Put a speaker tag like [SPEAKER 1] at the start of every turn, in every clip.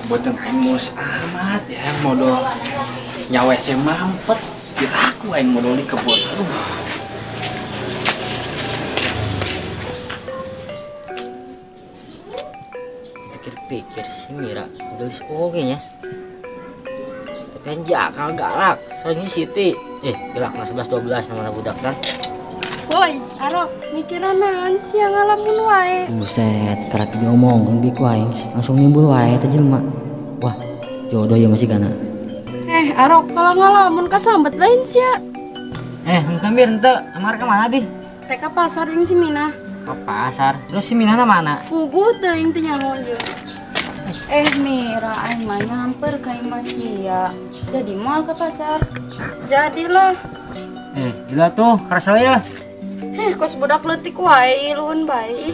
[SPEAKER 1] Beuteung aing mus amat ya modal nyawa saya mampet. Kira aku aing modal di kebun. Aduh.
[SPEAKER 2] Pikir-pikir si Mira gelis oge nya. Tapi anjak galak, soalnya Siti. Galak 11 12 namanya budak kan.
[SPEAKER 3] Woi, Arok, mikiran naon sia ngalamun wae.
[SPEAKER 2] Buset, karek diomongkeun bi ku aing langsung nimbul wae teh jelema. Wah, jodoh ya masih gana.
[SPEAKER 3] Arok, kalau ngalamun kasambet lain sia.
[SPEAKER 2] Henteu Mir, henteu. Amar ka mana di?
[SPEAKER 3] Rek ka pasar jeung si Mina.
[SPEAKER 2] Ka pasar. Terus si Mina na mana?
[SPEAKER 3] Puguh teuing teu nyaho ieu.
[SPEAKER 4] Mira, aing mah nyamper ka imah sia. Jadi moal ke pasar.
[SPEAKER 3] Jadilah.
[SPEAKER 2] Gila tuh, kerasa ya.
[SPEAKER 3] Kos budak leutik wae iluhun bae.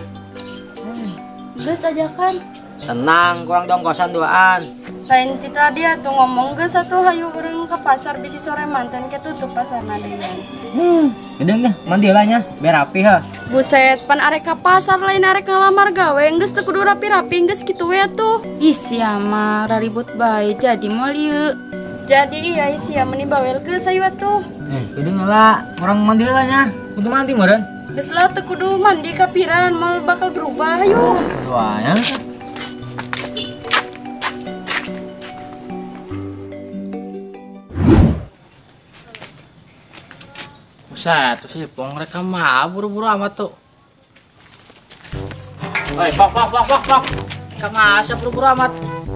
[SPEAKER 4] Geus ajakan.
[SPEAKER 2] Tenang, kurang dong kosan duaan.
[SPEAKER 3] Lain kita dia tuh ngomong geus atuh hayu urang ke pasar bisi sore mantan ke tutup pasarna deui.
[SPEAKER 2] Geudeung nya, mandi lah nya, biar rapi ha.
[SPEAKER 3] Buset, pan arek ka pasar lain arek ngalamar gawe, geus teu kudu rapi-rapi geus kitu we atuh.
[SPEAKER 4] Ih sia mah raribut bae jadi moal ieu.
[SPEAKER 3] Jadi iya sia meni bawel geus hayu atuh.
[SPEAKER 2] Geudeung lah, urang mandi lah nya. Kudu mandi meureun.
[SPEAKER 3] Geus lah teu kudu mandi kapiran moal bakal berubah hayu.
[SPEAKER 2] Duanya.
[SPEAKER 5] Buset, tuh si Pong mereka mah buru-buru amat tuh. Oi, pok pok pok pok pok. Kamasa buru-buru amat.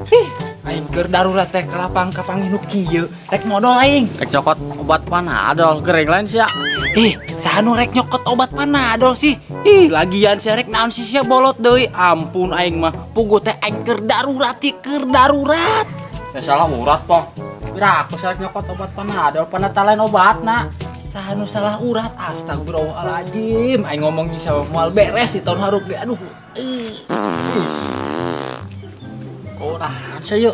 [SPEAKER 1] Ih, aing keur darurat teh ka lapang kapanggih nu kieu. Rek modal aing.
[SPEAKER 5] Rek cokot obat Panadol gering lain sia.
[SPEAKER 1] Ih, saha nu rek nyokot obat Panadol sih? Ih, lagian sia rek naon sih sia bolot deui. Ampun aing mah, puguh teh aing keur darurat ieu keur darurat.
[SPEAKER 5] Ya salah urat, Pong. Pira aku sia rek nyokot obat Panadol, panata lain obatna.
[SPEAKER 1] Saha nu salah urat, astagfirullahaladzim. Aing ngomong sama moal beres di tahun haruk ge. Aduh.
[SPEAKER 5] Oh, nahan sih yuk.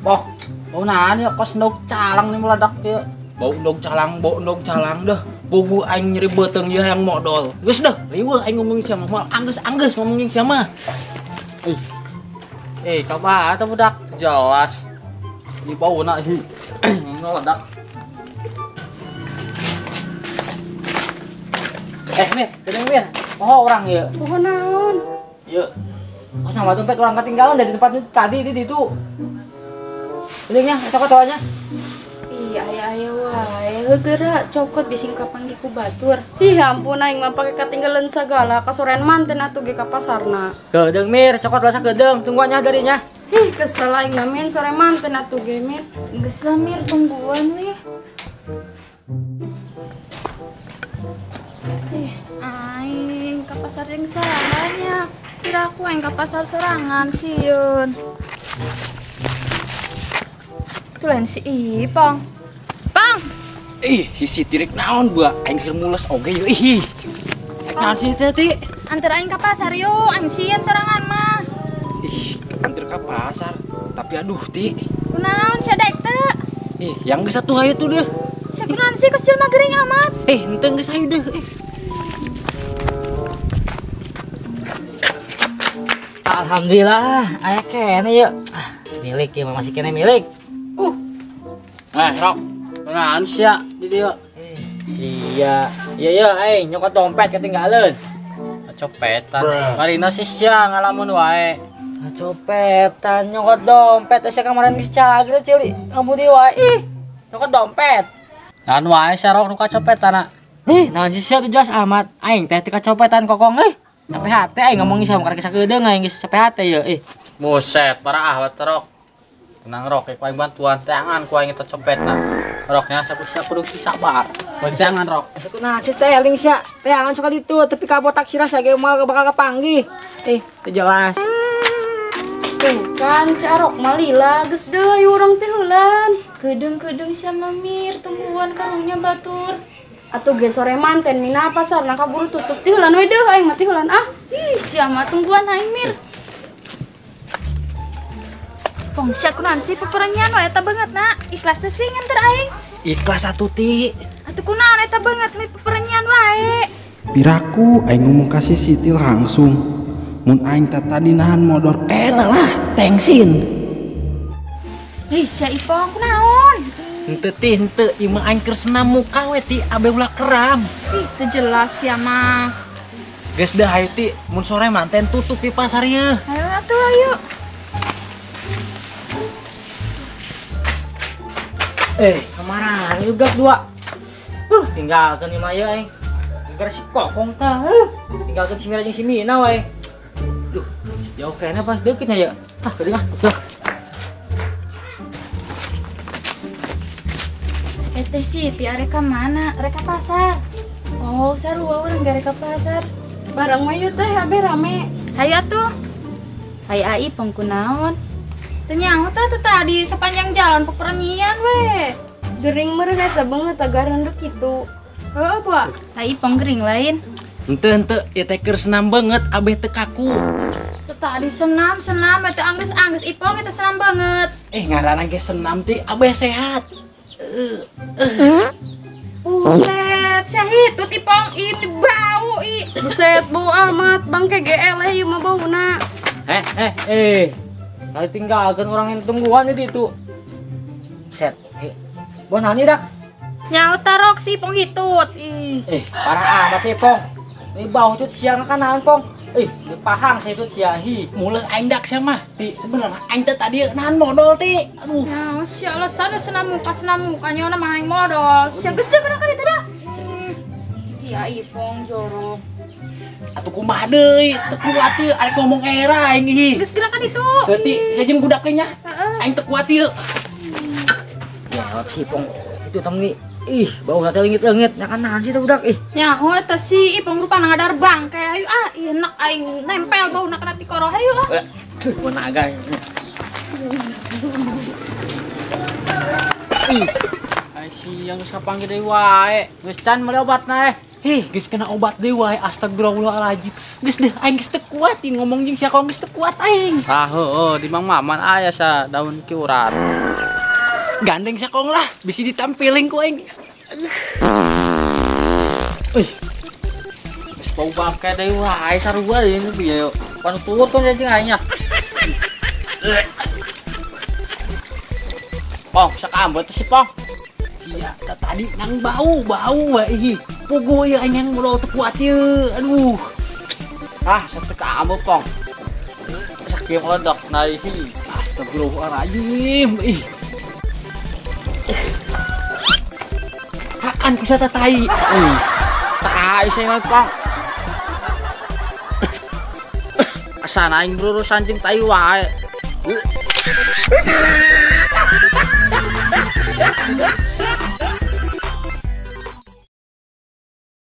[SPEAKER 5] Pok, bau nahan yuk, kos ndog calang nih meledak yuk.
[SPEAKER 1] Bau ndog calang deh. Puguh aing nyeri beuteung ieu hayang modol. Geus deh, riweuh aing ngomong sama moal anggeus-anggeus ngomong jeung siapa.
[SPEAKER 5] Kabar atuh budak jelas. Di bauna hi. Meledak.
[SPEAKER 2] Mir, geuning Mir. Oh, orang ieu.
[SPEAKER 3] Poho naon?
[SPEAKER 2] Ieu. Oh, sama dompet orang ketinggalan dari tempat itu tadi di itu. Geuning nya, cokot nya.
[SPEAKER 4] Ih, aya-aya wae, geura cokot bising kapanggih ku batur.
[SPEAKER 3] Ih, ampun aing mah pake katinggalan sagala kasorean manten atuh ge ka pasarna.
[SPEAKER 2] Geudeung Mir, cokot lah sakedeung, tungguan nya darinya.
[SPEAKER 3] Ih, kesel aing mah min sore manten atuh ge Mir.
[SPEAKER 4] Geus lah Mir, tungguan weh.
[SPEAKER 6] Ih, aing ka pasar jeung saha nya? Kira aku aing ka pasar sorangan sieun. Itu lain si Ipong. Pang.
[SPEAKER 1] Ih, si Siti rek naon buah aing keur mules oge yeuh ih. Rek naon si Siti?
[SPEAKER 6] Anter aing ka pasar yuk, aing sieun sorangan mah.
[SPEAKER 1] Ih, anter ka pasar. Tapi aduh, Ti.
[SPEAKER 6] Kunaon sia daek teu?
[SPEAKER 1] Ih, yang geus atuh hayu tuh deh.
[SPEAKER 6] Sia kunaon sih kecil mah gering amat.
[SPEAKER 1] Henteu geus hayu deh.
[SPEAKER 2] Alhamdulillah, aya kene yeuh. Milik ieu mah masih kene milik.
[SPEAKER 5] Rok, naon sia di dieu?
[SPEAKER 2] Sia. Iya iya, aing nyokot dompet ketinggalan.
[SPEAKER 5] Copetan. Marina sih sia ngalamun wae.
[SPEAKER 2] Copetan nyokot dompet sia kemarin geus cageur cili. Kamu di wae. Ih, nyokot dompet.
[SPEAKER 5] Naon wae sia Rok nu kacopetan.
[SPEAKER 2] Ih, naon sih sia teu jelas amat. Aing teh teu kacopetan kokong euy. Capek hate aing ngomong sama karek sakedeung aing geus capek hate ye ih.
[SPEAKER 5] Buset, parah awet Rok. Tenang Rok, ku aing bantuan teangan ku aing eta copetna. Roknya sapu-sapu kudu sabar. Teangan Rok.
[SPEAKER 2] Asa kunaon sih teh eling sia. Teangan suka ditu tapi kabotak sirah ge moal bakal kapanggih. Ih, teu jelas.
[SPEAKER 3] Tuh kan si Arok mah lila geus deui urang teh heulan.
[SPEAKER 4] Kedeung-kedeung sia mah Mir, tungguan karunya batur.
[SPEAKER 3] Atuh ge sore manten mina pasarna kaburu tutup ti heulan we deuh aing mah ti heulan ah.
[SPEAKER 4] Ih, sia mah tungguan aing Mir.
[SPEAKER 6] Pong sia kunaon sih peperangian we eta beungeut na. Ikhlas teh sih nganter aing.
[SPEAKER 1] Ikhlas atuh Ti.
[SPEAKER 6] Atuh kunaon eta beungeut mi peperangian wae.
[SPEAKER 1] Piraku aing ngomong ka si Siti langsung. Mun aing teh tadi nahan modor elah lah tengsin.
[SPEAKER 6] Ih, sia Ipong kunaon?
[SPEAKER 1] Henteu ti henteu ieu mah aing keur senam muka we ti abe ulah keram.
[SPEAKER 6] Ih, teu jelas sia mah.
[SPEAKER 1] Geus dah hayu ti mun sore manten tutup di pasar ieu.
[SPEAKER 6] Ayo atuh ayo.
[SPEAKER 2] Kemana ini budak dua? Tinggalkan ieu mah ieu aing. Gara si kokong tah. Tinggalkan si Mira jeung si Mina wae. Duh, jauh kayaknya pas deketnya ya. Ah, geuning ah. Tuh.
[SPEAKER 4] Teh Siti arek ka mana?
[SPEAKER 6] Arek ka pasar.
[SPEAKER 4] Oh, sarua urang ge arek ka pasar.
[SPEAKER 3] Bareng we yeuh teh abe rame.
[SPEAKER 6] Hayu atuh.
[SPEAKER 4] Hayu ai Ipong kunaon?
[SPEAKER 6] Teu nyaho teh teu tadi sepanjang jalan peperenyian we.
[SPEAKER 3] Gering meureun eta beungeut tagareundeuh kitu.
[SPEAKER 6] Heueuh, Buah.
[SPEAKER 4] Hayu Ipong gering lain.
[SPEAKER 1] Henteu henteu ieu teh keur senam beungeut abeh teu kaku.
[SPEAKER 6] Teu tadi senam-senam eta anggeus-anggeus Ipong eta senam banget.
[SPEAKER 1] Ngaranna ge senam ti abeh sehat.
[SPEAKER 6] Buset, syahid tut Ipong ini bau i.
[SPEAKER 3] Buset, bau amat bangke GL ieu mah bauna.
[SPEAKER 2] Kali tinggalkan orang yang tungguan itu itu. Set. Bon hani dak.
[SPEAKER 6] Nyaho tarok si Ipong hitut. Ih.
[SPEAKER 2] Parah amat si Ipong. Ini bau tut siang kanan Pong. Di pahang saya tut siang hi.
[SPEAKER 1] Mules aing dak sia mah. Ti sebenarnya aing teh tadi nahan modal ti. Aduh.
[SPEAKER 6] Ya, sia alasan senam muka nyaho mah aing modal. Sia geus deui geura ka ditu dah.
[SPEAKER 4] Iya Ipong jorok.
[SPEAKER 1] Atuh kumaha deui, teu kuat ieu arek ngomong era aing ieu.
[SPEAKER 6] Geus geura ka ditu.
[SPEAKER 1] Berarti sia jeung budak we nya. Aing teu kuat ieu.
[SPEAKER 2] Ya, si Ipong itu temni. Ih, bau teh leungit-leungit, nya kan nahan sih teh budak ih.
[SPEAKER 6] Nyaho eta si Ipong rupana ngadar bangke. Hayu ah, ih enak aing nempel bauna kana tikoro. Hayu ah.
[SPEAKER 2] Mun naga.
[SPEAKER 5] Ih, ai siang geus kapanggih deui wae. Geus can meuli obatna
[SPEAKER 1] Geus kena obat deui wae astagfirullahaladzim. Geus deh aing geus teu kuat ieu ngomong jeung sia geus teu kuat aing.
[SPEAKER 5] Ah heueuh di Mang Maman aya sa daun kiurat.
[SPEAKER 1] Gandeng sakong lah, bisa ditampiling ku aing.
[SPEAKER 5] Ih. Geus bau bangke deui wae sarua ieu piye yo. Pan tuur kan jeung aing nya. Pong, sakambut si Pong.
[SPEAKER 1] Sia, tadi nang bau wae ieu. Puguh ieu aing yang modal teu kuat ieu. Aduh.
[SPEAKER 5] Ah, sateu kaambut Pong. Sakieu meledok na ieu.
[SPEAKER 1] Astagfirullahaladzim. Ih. Hakan ku sata tai.
[SPEAKER 5] Tai sing Pong. Asana aing berurusan jeung tai wae.